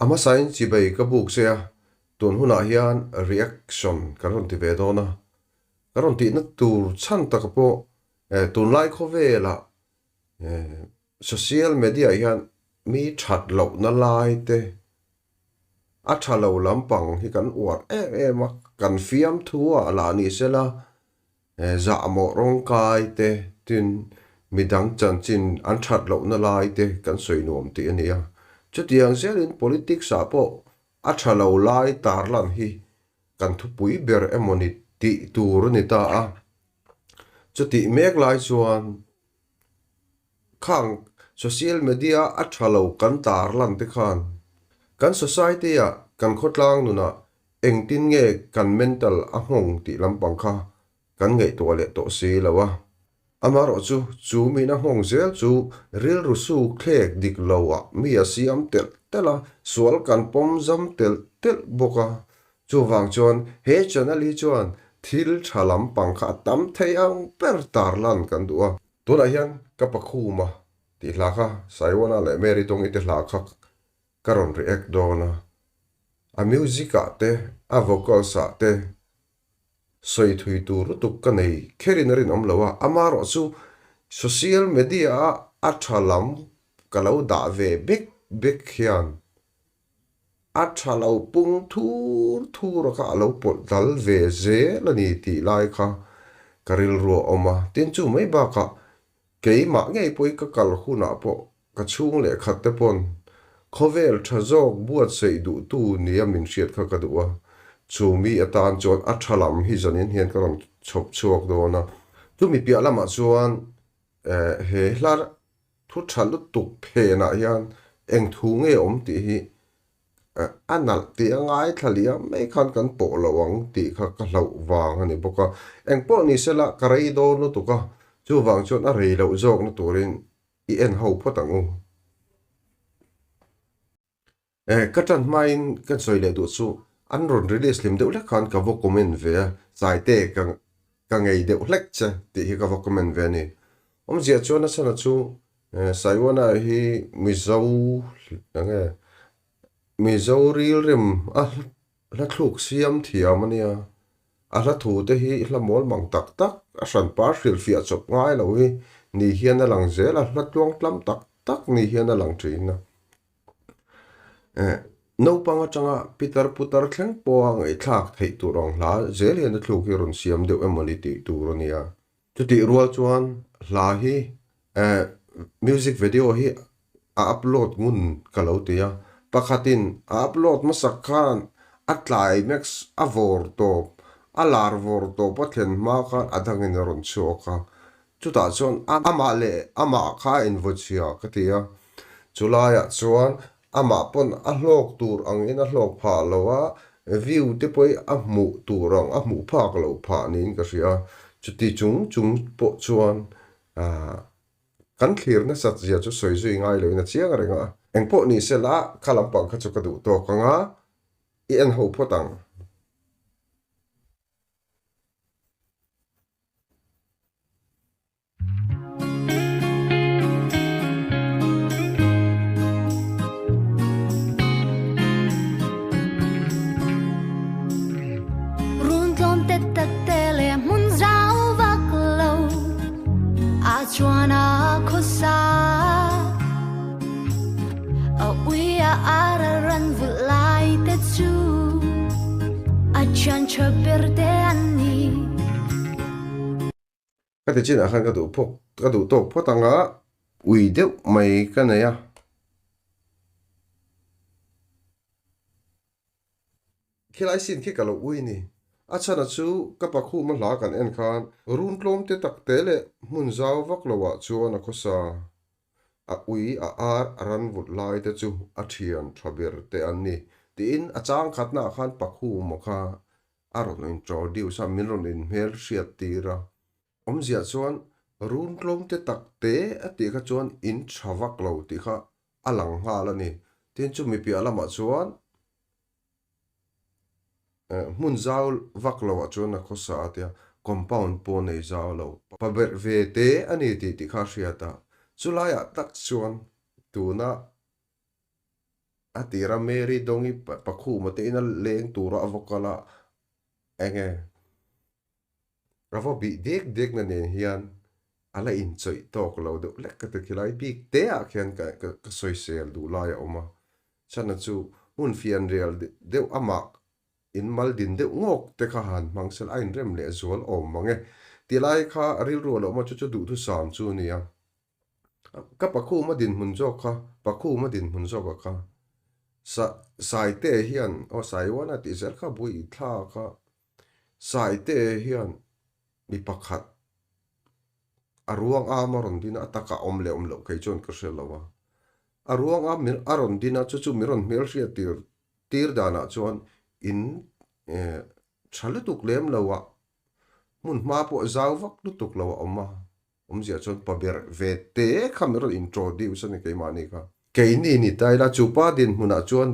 A hmasain chibei ka buk che a, tun hunah hian reaction kan rawn ti ve dawn a. Ka rawn tihna tur chhan taka pawh tunlai khawvelah social media hian mi that lohna lai te, a tha lo lampang hi kan uar em em a, kan fiamthu ah lah ni sela Zahmawh rawngkai te tin midang chanchin an that lohna lai te kan sawi nuam tih a ni a. Chutiang zelin politics ah pawh a tha lo lai tarlan hi kan thupui ber emawni tih tur a ni ta a. Chutih mek lai chuan khang social media a tha lo kan tarlan te khan kan society ah kan khawtlang nunah Engtin nge kan mental a nghawng tih lampang kha kan ngaihtuah leh tawh si lo a. Amaherawhchu, chu min a nghawng zel chu rilru suk thlek dik lo ah mi a siam telh telh a, sual kan pawm zam telh telh bawk a. Chuvang chuan he channel hi chuan thil tha lampang kha a tam thei ang ber tarlan kan duh a. Tunah hian ka pakhuma tih hla kha Saiwana leh Mary Dawngi te hla kha Ka rawn react dawn a, a music ah te, a vocals ah te sawi thui tur lutuk ka nei kherin a rinawm lo a, amaherawh chu social media a a tha lam ka lo dah ve bek bek hian a tha lo pung thur thur a kha a lo pawlh dal ve zel a ni tih lai kha ka rilru a awm a, tin chu mai bakah keimah ngei pawhin ka kal hunah pawh Ka chhung leh khat te pawn khawvel tha zawk buatsaih duhtu nia min hriat kha ka duh a, chu mi atan chuan a tha lam hi zanin hian ka rawn chhawp chhuak dawn a. Chumi piah lamah chuan he hla thu tha lutuk phenah hian eng thu nge awm tih hi a nalh tih a ngaithla liam mai khan kan pawh lo ang tih kha ka hlauh vang a ni bawk a. Engpawh ni sela ka rei dawn lutuk a, chuvang chuan a rei loh zawkna turin I en ho phawt ang u. Eh, ka ṭan hmain ka sawi leh duh chu an rawn release hlim deuh hlek khan ka va comment ve a, Saite ka ka ngei deuh hlek che tih hi ka va comment ve a ni. Awmzia chuan a chhan chu Saiwana hi Mizo enge Mizo rilrem a hla thluk siam thiam a nia. A hla thu te hi hla mawl mang tak tak, a hran par hrilhfiah chawp ngai lo hi ni hian a lang zel a, hla tluang tlam tak tak ni hian a lang thin a. Eh, naupang atanga pitar putar thleng pawha ngaihthlak theih tur ang hla zel hian a thluk hi rawn siam deuh emawni tih tur a nia. Chutih rual chuan hla hi eh music video hi a upload ngun ka lo ti a, pakhatin a upload hmasak khan a climax a vawr tawp, a lar vawr tawp a thlen hma khan a dangin a rawn chhuak a, chutah chuan amah leh amah kha a invaw chhia ka ti a, chulaiah chuan Amah pawn a hlawk tur angin a hlawk phah lo a, view te pawh a hmuh tur ang a hmuh phak loh phah niin ka hria. Chuti chung chung pawh chuan kan thlir nasat zia chu sawi zui ngai loin a chiang reng a. Engpawh ni sela kha lampang kha chu ka duh tawk ang a, i en ho phawt ang. Run tlawm te tak te leh hmun zau vak lo a chuan a khawsa a ui a ara ran vulh lai te chu a thian tha ber te an ni. Ka ti chinah khan ka duh phawk ka duh tawk phawt ang a, ui deuh mai ka nei a. Khilai scene khi ka lo ui ni. A chhana chu ka pakhuma hla kan en khan run tlawm te tak te leh hmun zau vak lo ah chuan a khawsa. A ui a ar a ran vut lai te chu a thian tha ber te an ni. Tiin a chang khatna ah khan pakhuma kha A rawn introduce a, min rawn inhmel hriat tir a. Awmzia chuan run tlawm te tak te a tih kha chuan in tha vak lo tih kha a lang nghal a ni. Tin chu mi piah lamah chuan hmun zau vak lo ah chuan a khawsa a tia, compound pawh nei zau lo. Pa berh ve te a ni tih tih kha a hriat a. Chulaiah tak chuan tuna. A tira Mary Dawngi Pakhuma te ina leng tura a va kal a, enge a va bih dek dek na nen hian a la inchawih tawk lo deuh hlek ka ti khilai bik te ah khian ka ka sawisel duh lai a awm a, chhan chu hmun fianrial deuh amah in mal din deuh ngawk te kha han hmang sela a inrem leh zual awm mang e tih lai kha rilru a lo awm a, chu chu duhthusam chu a ni a. Ka Pakhuma dinhmun zawk kha, Pakhuma dinhmun zawk a kha. Sa, Saite hian, aw Saiwana tih zel kha bui thla kha. Saite hian mi pakhat a ruang am a rawn din a, a takah awm leh awm loh kei chuan ka hre lo a. A ruang am a rawn din a, chu chu min rawn hmelhriat tir tir danah chuan in tha lutuk lem lo a, hmun hma pawh zau vak lutuk lo a awm a. Awmzia chuan pa ber ve te kha min rawn introduce a ni keimahni kha. Keini ni ta ila chupa dinhmunah chuan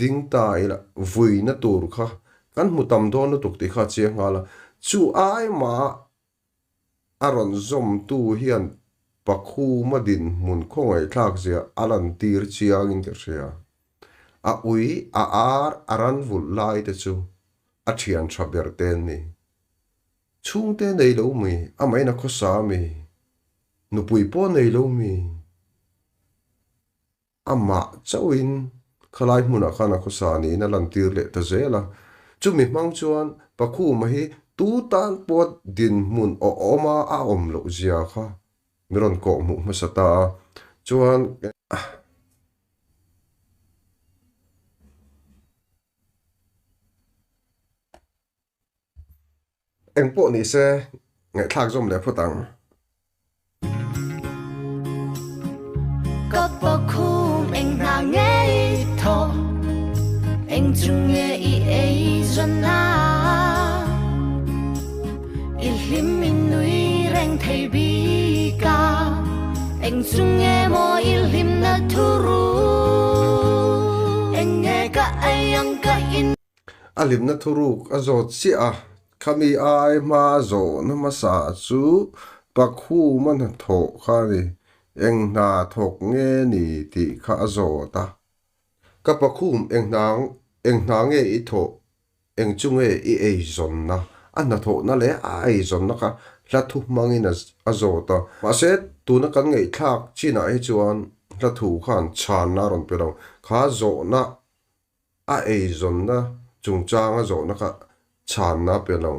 ding ta ila vuina tur kha kan hmu tam dawn lutuk tih kha a chiang nghal a. Chu aimah a rawn zawmtu hian Pakhuma dinhmun khawngaihthlak zia a lantir chiangin ka hria. A ui, a ar, a ran vulh lai te chu a thian tha ber te an ni. Chhungte nei lo mi, amahin a khawsa mi, nupui pawh nei lo mi, amah chauhin khalai hmunah khan a khawsa niin a lantir leh ta zel a. Chumi hmang chuan Pakhuma hi tu tan pawh dinhmun awhawma a awm loh zia kha mi rawn kawhhmuh hmasa ta a. Chuan. Eng pawh ni se ngaihthlak zawm leh phawt ang. Ka pakhum eng hna nge i thaw, eng chu nge i ei zawn a? I hlim i nui reng thei bik a, eng chu nge maw i hlimna thuruk? Eng nge ka ei ang ka in. A hlimna thuruk a zawt chiah a, khami ai hma a zawhna hmasa chu Pakhuma hnathawh kha a ni, eng hna thawk nge ni tih kha a zawt a. Ka Pakhum, eng hna eng hna nge i thawh, eng chu nge i eizawnna? A hnathawhna leh a eizawnna kha hla thu hmangin a zawt a. Mahse, tuna kan ngaihthlak chinah hi chuan hla thu khan chhanna a rawn pe lo. Kha zawhna A eizawnna chungchanga zawhna kha chhanna a pe lo.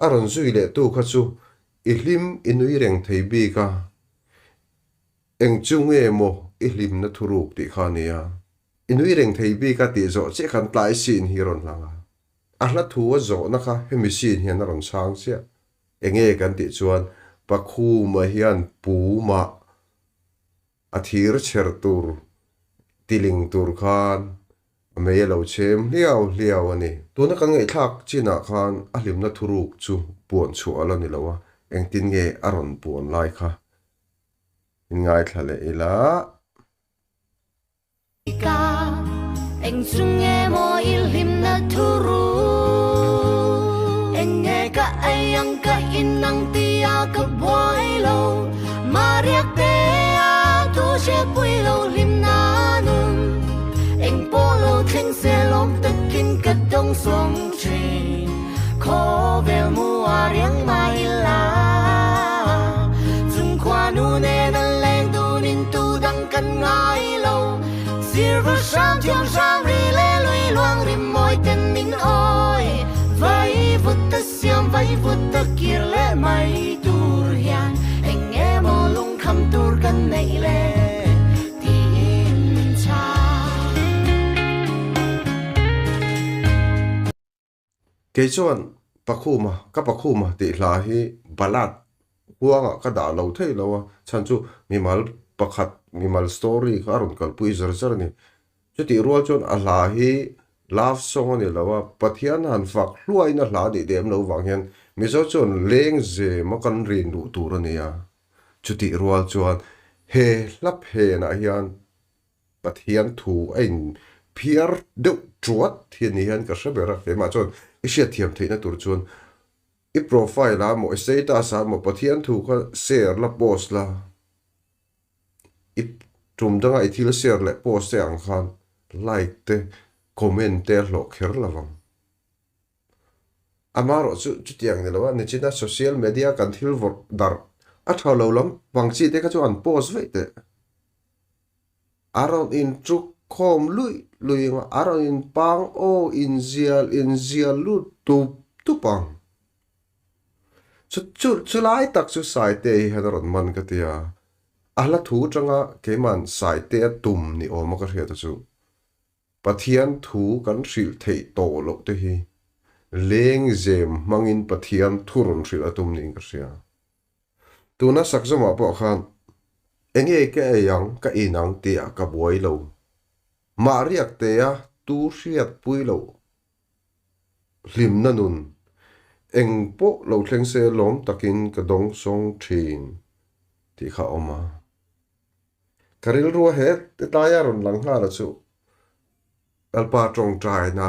A rawn zui leh tu kha chu i hlim i nui reng thei bik a, eng chu nge maw i hlimna thuruk tih kha a nia. I nui reng thei bik a tih zawh chiah khan tlai scene hi a rawn hlang a. A hla thu a zawhna kha hemi scene hian a rawn chhang chiah. Enge kan tih chuan Pakhuma hian Pumah A thir chher tur tiling tur khan a mei a lo chhem hliau hliau a ni. Tuna kan ngaihthlak chinah khan a hlimna thuruk chu puan chhuah a la ni lo a, engtin nge a rawn puan lai kha in ngaithla leh ila. Ka eng chu nge maw i hlimna thuruk? Eng nge ka ei ang ka in ang tia ka buai lo? Mahriak te a thu hriat pui lo hlimna nun. Eng pawh lo thleng se lawm takin ka dawng sawng thin. Khawvel mu a riang mai ila. Chung khua nu nen an leng dun in tu dang kan ngai lo. Sirva hram thiam hram ri le lui luang rim mawi ten min awi. Vai vut ta siam vai vut ta kir le mai tur hian eng nge maw lungkham tur kan neih le tiin min chhang. Kei chuan Pakhuma, ka Pakhuma tih hla hi ballad huangah ka dah lo thei lo a, chhan chu mimal pakhat, mimal story kha a rawn kalpui zar zar a ni. Chutih rual chuan a hla hi love song a ni lo a, Pathian han fak hluain a hla nih lem lo vang hian Mizo chuan lengzem a kan rin luh tur a ni a. Chutih rual chuan he hla phenah hian Pathian thu a in phiar deuh tuat hi a ni hian ka hre ber a, keimah chuan i hriatthiam theihna tur chuan i profile ah maw i status ah maw Pathian thu kha share la post la, i tum danga i thil share leh post te ang khan. Like te comment te a hlawh kher lo vang. Amaherawh chu chutiang ni lo a, nichina social media kan thil vawrh darh a tha lo lam pang chi te kha chu an post veih teh. A rawn inchuk khawm luih luih ang a, a rawn inpang aw inzial inzial lut tup tup ang. Chu chu chulai tak chu Saite hi hian a rawn man ka ti a, a hla thu atanga keima'n Saite a tum ni awm a ka hriat a chu. Pathian thu kan hrilh theih tawh loh te hi lengzem hmangin Pathian thu rawn hrilh a tum niin ka hria. Tuna sakzawmah pawh khan enge ka ei ang, ka in ang tih ah ka buai lo. Mah riak tea tu hriatpui loh hlimna nun eng pawh lo thleng se lawm takin ka dawng sawng thin tih kha a awm a. Ka rilrua he tlaia rawn lang nghal a chu Lalpa tawngtaina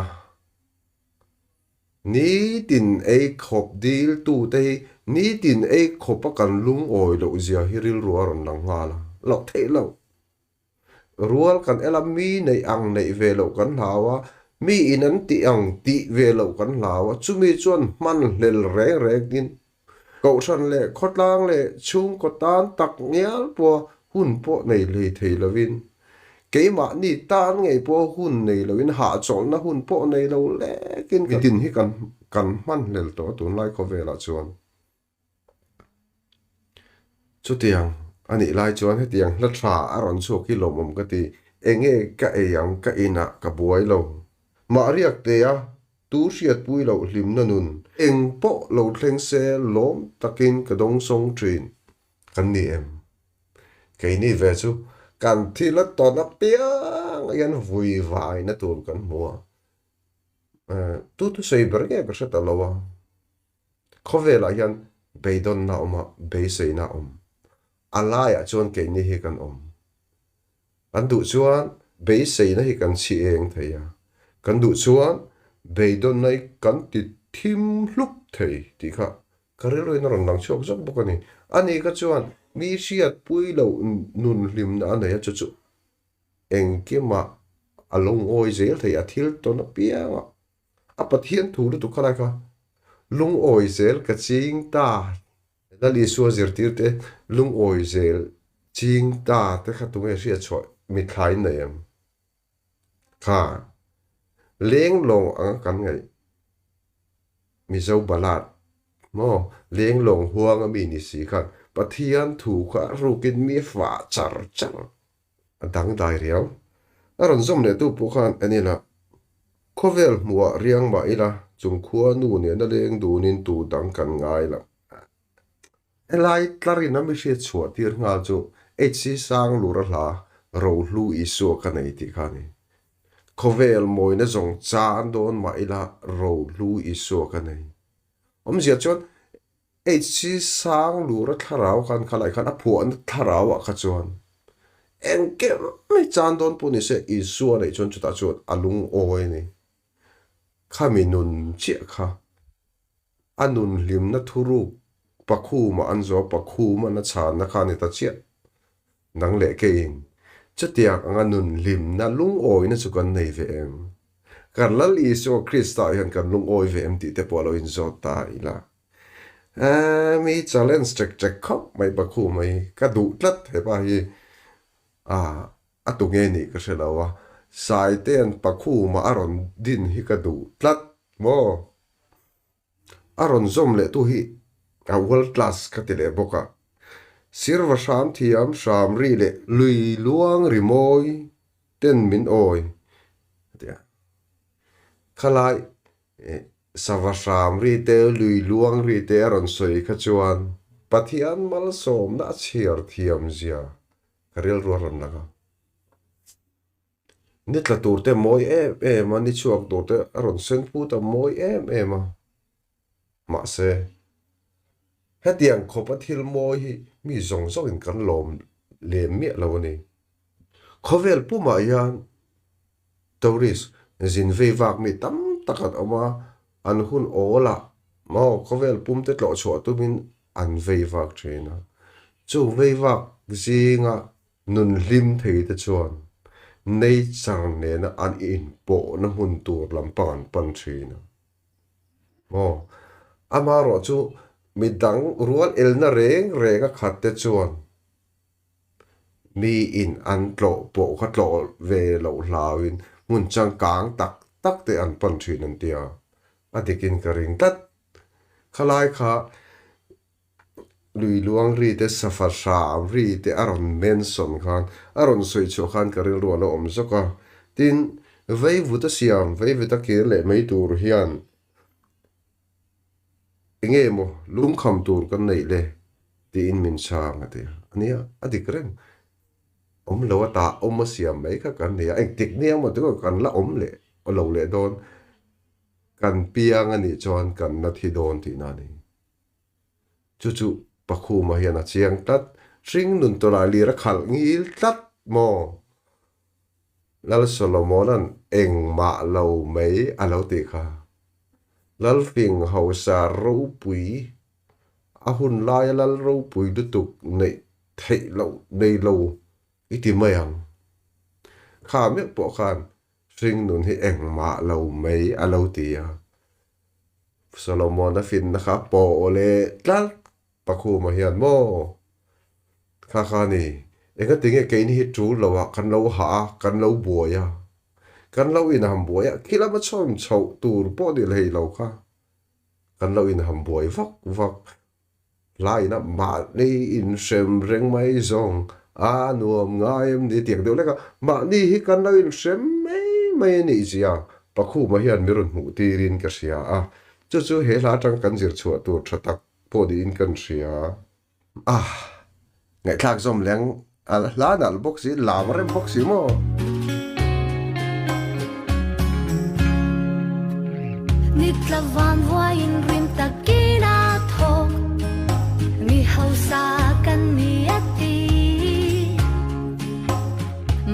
nitin ei khawp dil tute hi nitin ei khawpa kan lungawi loh zia hi rilrua a rawn lang nghal a, loh theih loh. Rual kan el a, mi neih ang neih ve loh kan hlau a, mi in an tih ang tih ve loh kan hlau a, chumi chuan hman hlel reng rengin kohhran leh khawtlang leh chhungkaw tan tak ngial pawha hun pawh nei hlei thei lovin, keimahni tan ngei pawha hun nei loin hahchawlhna hun pawh nei lo lekin mitin hi kan kan hman hlel tawh a tunlai khawvelah chuan. Chutiang a nih lai chuan hetiang hla tha a rawn chhuak hi lawmawm ka ti. Enge ka ei ang ka inah ka buai lo. Mah riak tea tu hriatpui loh hlimna nun. Eng pawh lo thleng se lawm takin ka dawng sawng thin kan ni em? Keini ve chu kan thil a tawn apiang hian vui vaina tur kan hmu a. Tu thusawi ber nge ka hre ta lo a. Khawvelah hian beidawnna a awm a, beiseina a awm. A laiah chuan keini hi kan awm. Kan duh chuan beiseina hi kan chhi eng thei a, kan duh chuan beidawnna hi kan ti thim hlup thei tih kha ka rilruin a rawn lang chhuak zawk bawk a ni. Ani kha chuan mi hriatpui loh nun hlimna a nei a, chu chu engkimah a lungawi zel thei, a thil tawn apiangah. A Pathian thu lutuk kha lai kha lungawi zel ka ching ta. Lal Isua zirtir te lungawi zel ching ta te kha tunge hriat chhuah mitthla in nei em? Kha leng lawng anga kan ngaih Mizo ballad maw leng lawng huang a mi ni si khan Pathian thu kha rukin mi fah char char. A dangdai riau. A rawn zawm leh tu pawh khan en ila, Khawvel hmuhah riang mah ila, chung khua nu nena leng dunin tu dang kan ngai lo. Helai tlarin a mi hriat chhuah tir nghal chu HC Sanglura hla Rohlu Isua ka nei tih kha a ni. Khawvel mawina zawng chan dawn mah ila Rohlu Isua ka nei. Awmzia chuan HC sang lura thlarau khan kha lai khan a phuahna thlarau ah kha chuan engkim mai chan dawn pawh ni se Isua neih chuan chutah chuan a lungawi a ni. Khami nun chiah kha a nun hlimna thuruk pakhumah an zawh a, pakhum an a chhanna kha a ni ta chiah. Nang leh keiin chutiang anga nun hlimna lungawina chu kan nei ve em? Kan Lal Isua Krista hian kan lungawi ve em tih te pawh a lo inzawt ta ila. Eeh mi challenge ṭek ṭek khawp mai Bakhu mai ka duh tlat hepa hi ah a tu nge nih ka hre lo a, Saitean Pakhuma a rawn din hi ka duh tlat maw? A rawn zawm leh tu hi a world class ka ti leh bawk a. Sirva hram thiam hram ri leh lui luang ri mawi ten min awi a ti a. Khalai sava hram ri te lui luang ri te a rawn sawi kha chuan Pathian malsawmna a chhiar thiam zia ka rilru a rawn lang a. Ni tla tur te mawi em em a, ni chhuak tur te a rawn sen phut a mawi em em a. Mahse, hetiang khawpa thil mawi hi mi zawng zawngin kan lawm lem miah lo a ni. Khawvel pumah hian tourist zin vei vak mi tam tak an awm a, an hun awl ah maw khawvel pum te tlawh chhuah tumin an vei vak thin a. Chung vei vak zinga Nun hlim thei te chuan. nature nena an inpawhna hmun tur lampang an pan thin a. Maw? Amaherawhchu midang rual elna reng reng a khat te chuan miin an tlawh pawh kha tlawh ve loh hlauin hmun changkang tak tak te an pan thin an ti a, a dikin ka ring tlat. Khalai kha Lui luang ri te, safa hram ri te a rawn mention khan, a rawn sawi chhuah khan ka rilru a lo awm zawk a. Tin, veivut a siam, veivut a kir leh mai tur hian enge maw lungkham tur kan neih le tiin min chhang a ti a. Nia, a dik reng. Awm lo a tah awm a siam mai kha kan nei a, engtik nia maw tih kan la awm leh lo leh dawn. Kan piang a nih chuan kan la thi dawn tihna a ni. Chu chu Pakhuma hian a chiang tlat, hring nun tawlai lir a khalh ngil tlat maw? Lal Solomona'n engmah lo mai a lo tih kha. Lalfing hausa ropui, a hun laia lal ropui lutuk neih theih loh nei lo i ti mai ang. Kha meuh pawh khan hring nun hi engmah lo mai a lo ti a. Solomon-a finna kha pawh leh tlat Pakhuma hian maw? Kha kha ni, engatinge keini hi tul loah kan lo hah a, kan lo buai a, kan lo inham buai a, khi lama chhawn chhoh tur pawh ni hlei lo kha kan lo inham buai vak vak. Hlaina mahni inhrem reng mai zawng a nuam ngai em ni tiang deuh lek a, mahni hi kan lo inhrem mai mai a nih zia Pakhuma hian mi rawn hmuh tirin ka hria a, chu chu he hla atang kan zir chhuah tur tha tak pawh niin kan hria. A ngaihthlak zawm leng a hla nalh bawk si, lam rem bawk si maw? Nitla van vuaiin rim takin a thawk, mi hausa kan ni a ti.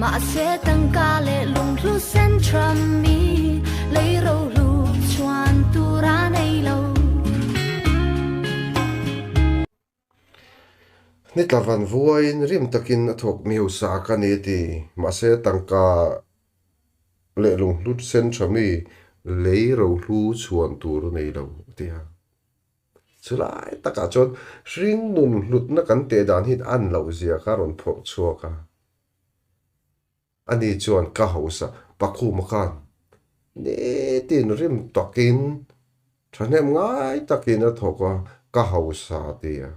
Mahse tangka leh lunghlu sen tha mi lei rohlu chhuan tur a nei lo. Nitla van vuaiin rim takin a thawk mi hausa ka ni a ti. Mahse tangka leh lunghlut sen tha mi lei rohlu chhuan tur a nei lo a ti a. Chulai takah chuan hring nun hlutna kan teh dan hi an loh zia kha a rawn phawrh chhuak a. Ani chuan ka hausa Pakhuma khan nitin rim takin thahnem ngai takin a thawk a, ka hausa a ti a.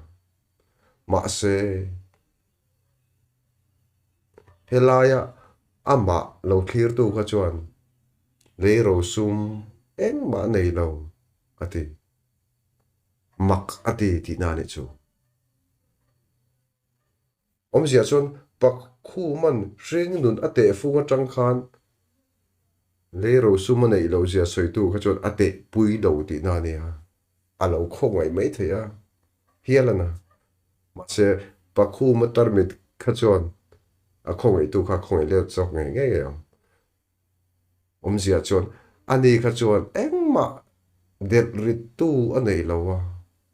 Mahse, helaia amah lo thlirtu kha chuan lei rosum engmah a nei lo a ti. Mak a ti tihna a nih chu. Awmzia chuan Pakhuman hring nun a teh fung atang khan lei rosum a neih loh zia sawitu kha chuan a teh pui lo tihna a nia. A lo khawngaih mai thei a hial a na. Mahse Pakhuma tarmit kha chuan a khawngaihtu kha a khawngaih let zawk ngei ngei ang. Awmzia chuan ani kha chuan engmah delh rittu a nei lo a,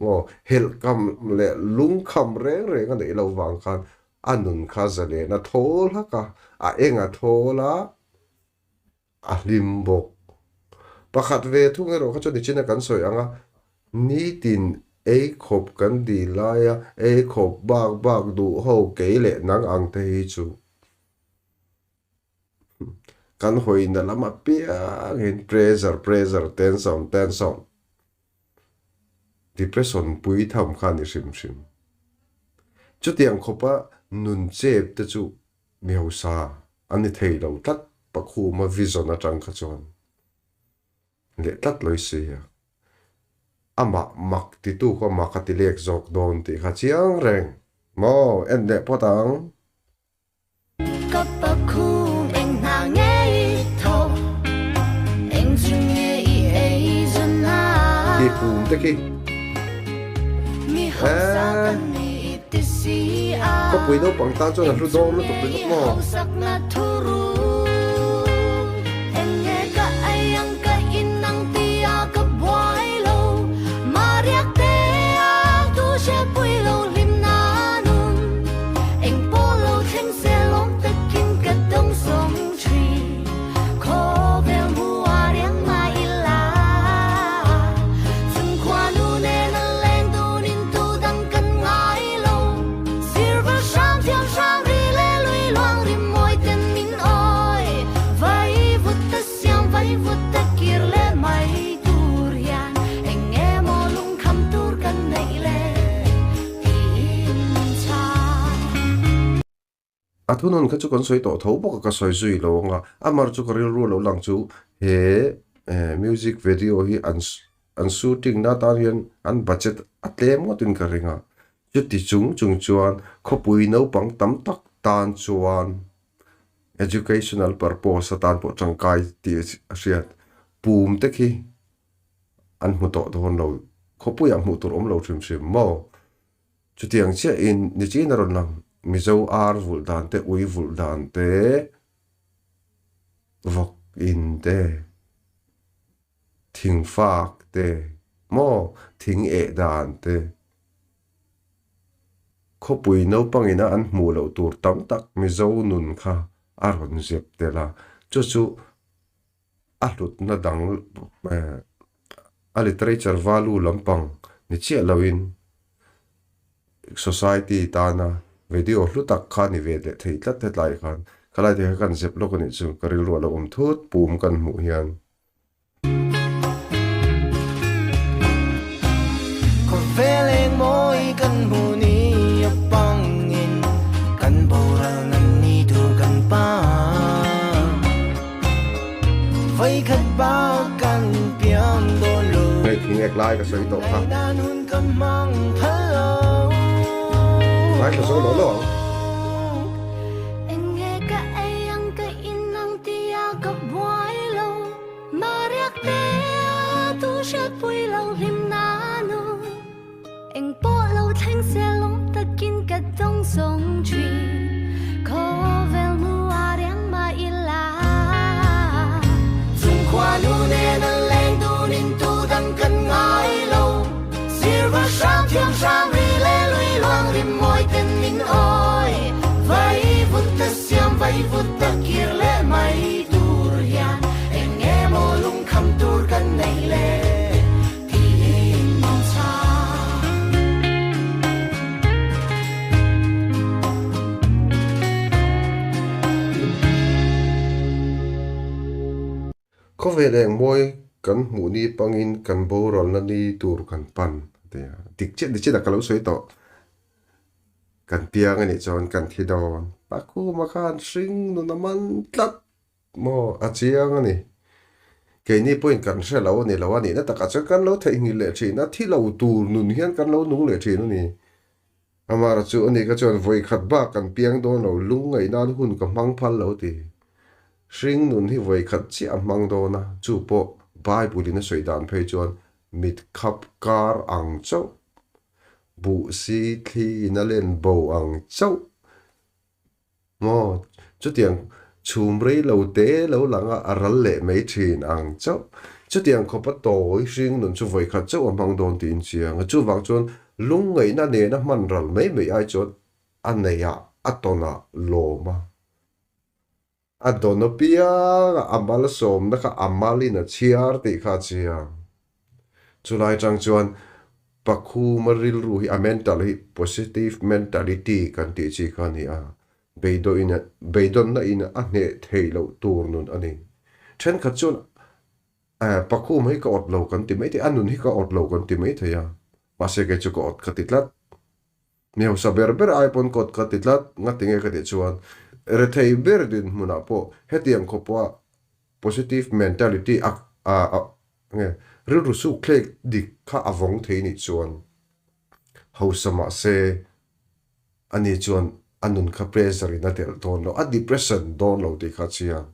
maw helhkam leh lungkham reng reng a neih loh vang khan a nun kha zalen a thawl hak a, a eng a thawl a, a hlim bawk. Pakhat ve thung erawh kha chuan nichina kan sawi ang a, nitin ei khawp kan dil laia ei khawp bak bak duh ho kei leh nang ang te hi chu Kan hawina lam apiangin pressure pressure tension tension depression pui tham kha a ni hrim hrim. Chutiang khawpa nun chep te chu mi hausa an ni thei lo tlat Pakhuma vision atang kha chuan leh tlat lawi si a. Amah mak titu kha mak a ti lek zawk dawn tih kha chiang reng maw en leh phawt ang. Ka pakhum eng hna nge i thawk, eng chu nge i ei zawn a. Khi pum te khi. Mi hausa kan ni i ti si a. Khawpui naupang tan chuan a hlu dawn lutuk ringawt maw? Eng chu nge i hausakna thuru, eng nge ka ei ang ka in ang tia ka buai lo. Mariak te a tu hre pui lo hlim na nun. Eng pawh lo thleng se lawm takin ka dawng sawng A thunun kha chu kan sawi tawh tho bawk a, ka sawi zui lo ang a, amar chu ka rilru lo lang chu he music video hi an an shooting na tan hian an budget a tlem ngawtin ka ring a, chuti chung chung chuan khawpui naupang tam tak tan chuan educational purpose atan pawh tangkai tih a hriat pum te khi an hmu tawh dawn lo, khawpuiah hmuh tur awm lo hrim hrim maw? Chutiang chiahin nichin a rawn lang, Mizo ar vulh dan te, ui vulh dan te, vawk in te, thing fak te, maw thing eh dan te, khawpui naupangina an hmuh loh tur tam tak Mizo nun kha a rawn zep tel a, chu chu a hlutna dang a literature value lampang ni chiah loin society tana video hlu tak kha ni ve leh thei tlat hetlai khan khalai te kha kan zep lawk a nih chu ka rilru a lo awm thut pum kan hmuh hian. Khawvel eng mawi kan hmuh ni a pangin kan boral nan ni tur kan pa. Vawikhat bak kan piang dawn lo. Hei thing ek lai ka sawi tawh kha. Ngaihdan hun ka hmang phal lo. Ngaithla zo lo lo ang. Eng nge ka ei ang ka in ang tia ka buai lo. Mariak te tu hriatpui lo hlim na nu. Eng pawh lo thleng se lawm takin ka dawng sawng thin. Khawvel mu a riang mah ila. Chungkhua nu nen an leng dun in tu dang kan ngai lo. Sirva hram thiam hram ri le lui luang rim mawi ten min awi. Vai vut ta siam vai vut ta kir leh mai tur hian eng nge maw lungkham tur kan nei le. Khawvel eng mawi kan hmuh ni pangin kan boralna ni tur kan pan a ti a, dik chiah ni chinah ka lo sawi tawh. Kan piang a nih chuan kan thi dawn. Pakhuma khan hring nun a man tlat. Maw, a chiang a ni. Keini pawhin kan hre lo a ni lo a nihna takah chuan kan lo theihnghilh leh thin a, thi lo tur nun hian kan lo nung leh thin a ni. Amara chu a ni ka chuan vawi khat bak kan piang dawn lo, lungngaih nan hun ka hmang phal lo ti. Hring nun hi vawi khat chiah a hmang dawn a, chu pawh Bible in a sawi dan phei chuan mit khap kar ang chauh, buh si thli in a len bo ang chauh. Maw, chutiang chhum rei lo te lo lang a, a ral leh mai thin ang chauh. Chutiang khawpa tawi hring nun chu vawikhat chauh a hmang dawn tiin chiang a. Chuvang chuan lungngaihna nena hman ral mai mai ai chuan a neihah a tawnah lawm a. A dawn apianga a malsawmna kha a malin a chhiar tih kha a chiang. Chulai chang chuan Pakhuma rilru hi a mental hi positive mentality kan tih chi kha a ni a, beidawn beidawnna in a hneh theih loh tur nun a ni. Thenkhat chuan Pakhuma hi ka awt lo kan ti mai thei a, a nun hi ka awt lo kan ti mai thei a, mahse kei chu ka awt ka ti tlat. Mi hausa ber ber ai pawn kawt ka ti tlat, ngati nge ka tih chuan rethei ber dinhmunah pawh hetiang khawpa positive mentality a a nge rilru suk thlek dik kha a vawng thei nih chuan hausa mahse ani chuan a nun kha pressure in a delh dawn lo, a depression dawn lo tih kha a chiang.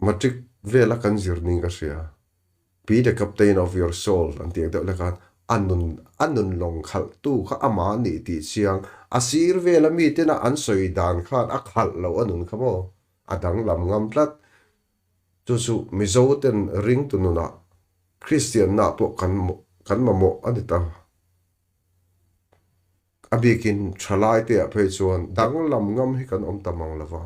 Matric vela kan zir ning ka hria. Be the captain of your soul an tih ang deuh lek a, a nun a nun lawng khalh tu kha amah a nih tih chiang, a sir vela mitena an sawi dan khan a khalh loh a nun kha maw? A danglam ngam tlat. Chu chu Mizo ten ringtu nunah Kristian nah pawh kan kan mamawh a ni ta. A bikin thalai te ah phei chuan danglam ngam hi kan awm ta mang lova.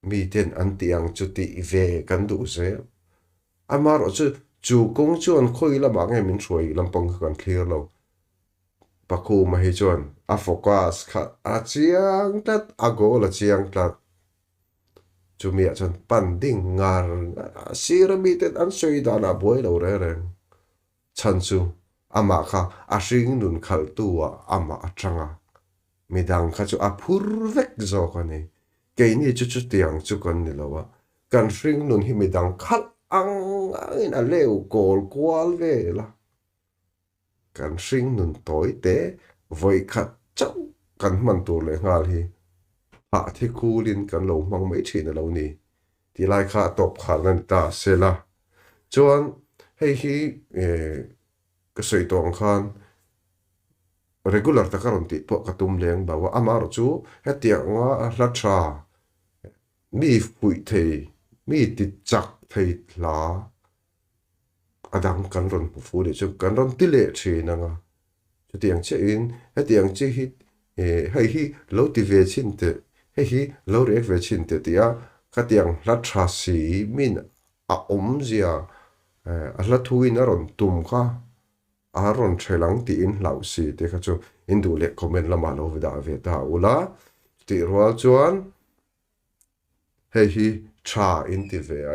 Miten an tih ang chu tih ve kan duh zel. Amaherawh chu, chu kawng chuan khawi lamah nge min hruai lampang kha kan thlir lo. Pakhuma hi chuan a focus kha a chiang tlat, a goal a chiang tlat. Chumiah chuan pan ding ngar ngar a, sir a miten an sawi danah buai lo reng reng. Chhan chu amah kha a hring nun khalhtu ah amah a tang a. Midang kha chu a phur vek zawk a ni. Keini chu chutiang chu kan ni lo a, kan hringnun hi midang khalh ang angin a leu kawl kual vel a. Kan hringnun tawi te vawi khat chauh kan hman tur leh nghal hi hah thi kulin kan lo hmang mai thin a lo ni tih lai kha a tawp khalna ni ta se la. Chuan hei hi ka sawi tawh ang khan regular taka rawn tih pawh ka tum leng lo a, amaherawh chu hetianga hla tha mi fuih thei, mi ti chak thei hla a dang kan rawn hmu fu leh chu kan rawn ti leh thin ang a, chutiang chiahin hetiang chi hi hei hi lo ti ve chhin teh, hei hi lo react ve chhin teh tih a khatiang hla tha si min a awmzia a hla thuin a rawn tum kha a rawn ṭhel ang tiin hlauh si te kha chu in duh leh comment lamah lo dah ve ta ula chutih rual chuan hei hi tha in ti ve a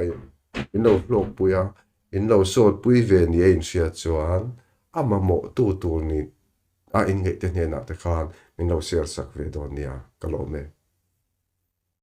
in lo hlawkpui a in lo sawtpui ve ni a inhriat chuan a mamawh tu tur ni a inngeih te hnenah te khan min lo share sak ve dawn nia ka lawm e.